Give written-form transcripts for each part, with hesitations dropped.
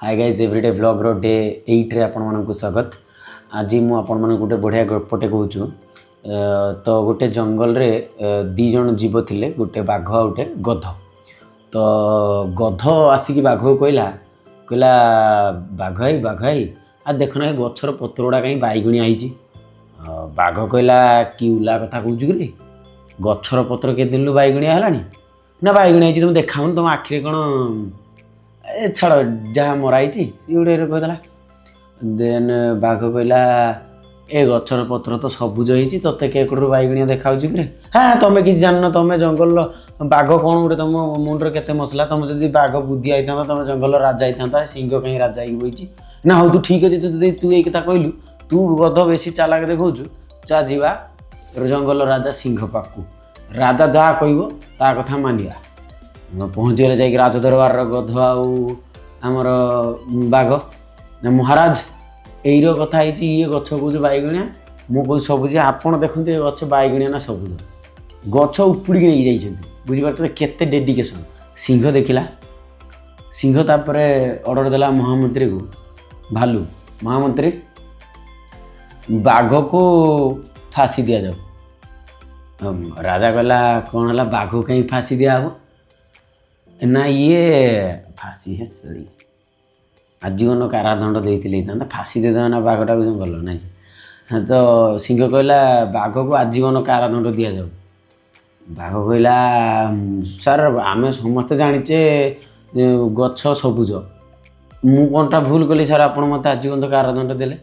High guys, everyday ବ୍ଲଗ୍ର day 8ରେ ଆପଣମାନଙ୍କୁ ସ୍ୱାଗତ। ଆଜି ମୁଁ ଆପଣମାନଙ୍କୁ ଗୋଟେ ବଢ଼ିଆ ଗପଟେ କହୁଛୁ। ତ ଗୋଟେ ଜଙ୍ଗଲରେ ଦୁଇ ଜଣ ଜୀବ ଥିଲେ, ଗୋଟେ ବାଘ ଆଉ ଗୋଟେ ଗଧ। ତ ଗଧ ଆସିକି ବାଘକୁ କହିଲା, "ବାଘ ଭାଇ, ବାଘ ଭାଇ, ଆଉ ଦେଖ ନା, ଏ ଗଛର ପତ୍ର ଗୁଡ଼ା କାହିଁ ବାଇଗଣିଆ ହେଇଛି?" ବାଘ କହିଲା, "କି ଉଲା କଥା କହୁଛୁ କିରେ? ଗଛର ପତ୍ର କେତେ ଦିନରୁ ବାଇଗଣିଆ ହେଲାଣି?" ନା, "ବାଇଗଣିଆ ହେଇଛି, ତମେ ଦେଖାଉନି? ତମ ଆଖିରେ କ'ଣ?" ଏ ଛାଡ଼, ଯାହା ମରା ହେଇଛି ଇଏ ଗୋଟେ କହିଦେଲା। ଦେନ୍ ବାଘ କହିଲା, "ଏ ଗଛର ପତ୍ର ତ ସବୁଜ ହେଇଛି, ତତେ କେକଡ଼ରୁ ବାଇଗଣିଆ ଦେଖାଯାଉଛି କିରେ?" "ହଁ, ତମେ କିଛି ଜାଣିନ। ତମେ ଜଙ୍ଗଲର ବାଘ କ'ଣ ଗୋଟେ? ତମ ମୁଣ୍ଡରେ କେତେ ମସଲା। ତମେ ଯଦି ବାଘ ବୁଦ୍ଧି ହେଇଥାନ୍ତା, ତମେ ଜଙ୍ଗଲର ରାଜା ହେଇଥାନ୍ତା। ସିଂହ କାହିଁ ରାଜା ହେଇକି ବଇଛି?" ନା, "ହଉ, ତୁ ଠିକ୍ ଅଛି। ତୁ ଯଦି ତୁ ଏଇ କଥା କହିଲୁ, ତୁ ଗଧ ବେଶୀ ଚାଲାକ ଦେଖାଉଛୁ। ଚା ଯିବା ଜଙ୍ଗଲର ରାଜା ସିଂହ ପାଖକୁ। ରାଜା ଯାହା କହିବ ତା କଥା ମାନିବା।" ପହଞ୍ଚିଗଲେ ଯାଇକି ରାଜ ଦରବାରର ଗଧ ଆଉ ଆମର ବାଘ। ନା, "ମହାରାଜ, ଏଇର କଥା ହେଇଛି, ଇଏ ଗଛ କହୁଛି ବାଇଗଣିଆ, ମୁଁ କହୁଛି ସବୁଜ। ଆପଣ ଦେଖନ୍ତୁ, ଏ ଗଛ ବାଇଗଣିଆ ନା ସବୁଜ?" ଗଛ ଉପୁଡ଼ିକି ନେଇକି ଯାଇଛନ୍ତି। ବୁଝିପାରୁଛନ୍ତି କେତେ ଡେଡିକେସନ୍? ସିଂହ ଦେଖିଲା। ସିଂହ ତାପରେ ଅର୍ଡ଼ର ଦେଲା ମହାମନ୍ତ୍ରୀକୁ, ଭାଲୁ, "ମହାମନ୍ତ୍ରୀ, ବାଘକୁ ଫାଶୀ ଦିଆଯାଉ।" ରାଜା କହିଲା, "କ'ଣ ହେଲା? ବାଘକୁ କାହିଁ ଫାଶୀ ଦିଆହବ?" ନା, ଇଏ ଫାଶୀ ହେ ସରି, ଆଜୀବନ କାରାଦଣ୍ଡ ଦେଇଥିଲେ ହେଇଥାନ୍ତା, ଫାଶୀ ଦେଇଦେବା ନା ବାଘଟାକୁ ଜଙ୍ଗଲ ନାଇଁ। ତ ସିଂହ କହିଲା, "ବାଘକୁ ଆଜୀବନ କାରାଦଣ୍ଡ ଦିଆଯାଉ।" ବାଘ କହିଲା, "ସାର୍, ଆମେ ସମସ୍ତେ ଜାଣିଛେ ଗଛ ସବୁଜ। ମୁଁ କ'ଣଟା ଭୁଲ କଲି ସାର୍, ଆପଣ ମୋତେ ଆଜୀବନ କାରାଦଣ୍ଡ ଦେଲେ?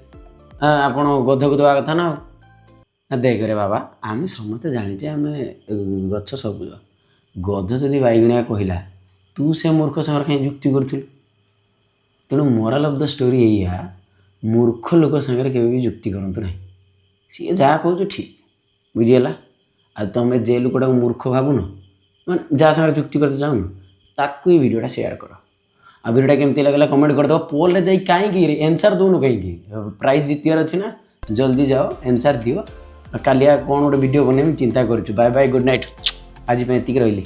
ଆପଣ ଗଧକୁ ଦେବା କଥା ନା ଆଉ।" ନା, "ଦେଖରେ ବାବା, ଆମେ ସମସ୍ତେ ଜାଣିଛେ ଆମେ ଗଛ ସବୁଜ। ଗଧ ଯଦି ବାଇଗଣିଆ କହିଲା, ତୁ ସେ ମୂର୍ଖ ସାଙ୍ଗରେ କାହିଁ ଯୁକ୍ତି କରୁଥିଲୁ?" ତେଣୁ ମୋରାଲ୍ ଅଫ୍ the story ଏଇଆ, ମୂର୍ଖ ଲୋକ ସାଙ୍ଗରେ କେବେ ବି ଯୁକ୍ତି କରନ୍ତୁ ନାହିଁ। ସିଏ ଯାହା କହୁଛି ଠିକ୍, ବୁଝିହେଲା? ଆଉ ତୁମେ ଯେ ଲୋକଟାକୁ ମୂର୍ଖ ଭାବୁନ, ମାନେ ଯାହା ସାଙ୍ଗରେ ଯୁକ୍ତି କରତେ ଚାହୁଁନ, ତାକୁ ଏଇ ଭିଡ଼ିଓଟା ସେୟାର କର। ଆଉ ଭିଡ଼ିଓଟା କେମିତି ଲାଗିଲା କମେଣ୍ଟ କରିଦେବ। ପୋଲ୍ରେ ଯାଇ କାହିଁକି ଏନ୍ସର୍ ଦେଉନୁ କାହିଁକି? ପ୍ରାଇଜ୍ ଜିତିବାର ଅଛି ନା? ଜଲ୍ଦି ଯାଅ, ଏନ୍ସର୍ ଦିଅ। ଆଉ କାଲିଆ କ'ଣ ଗୋଟେ ଭିଡ଼ିଓ ବନେଇବି ଚିନ୍ତା କରୁଛୁ। Bye bye, good night. ଆଜି ପାଇଁ ଏତିକି ରହିଲି।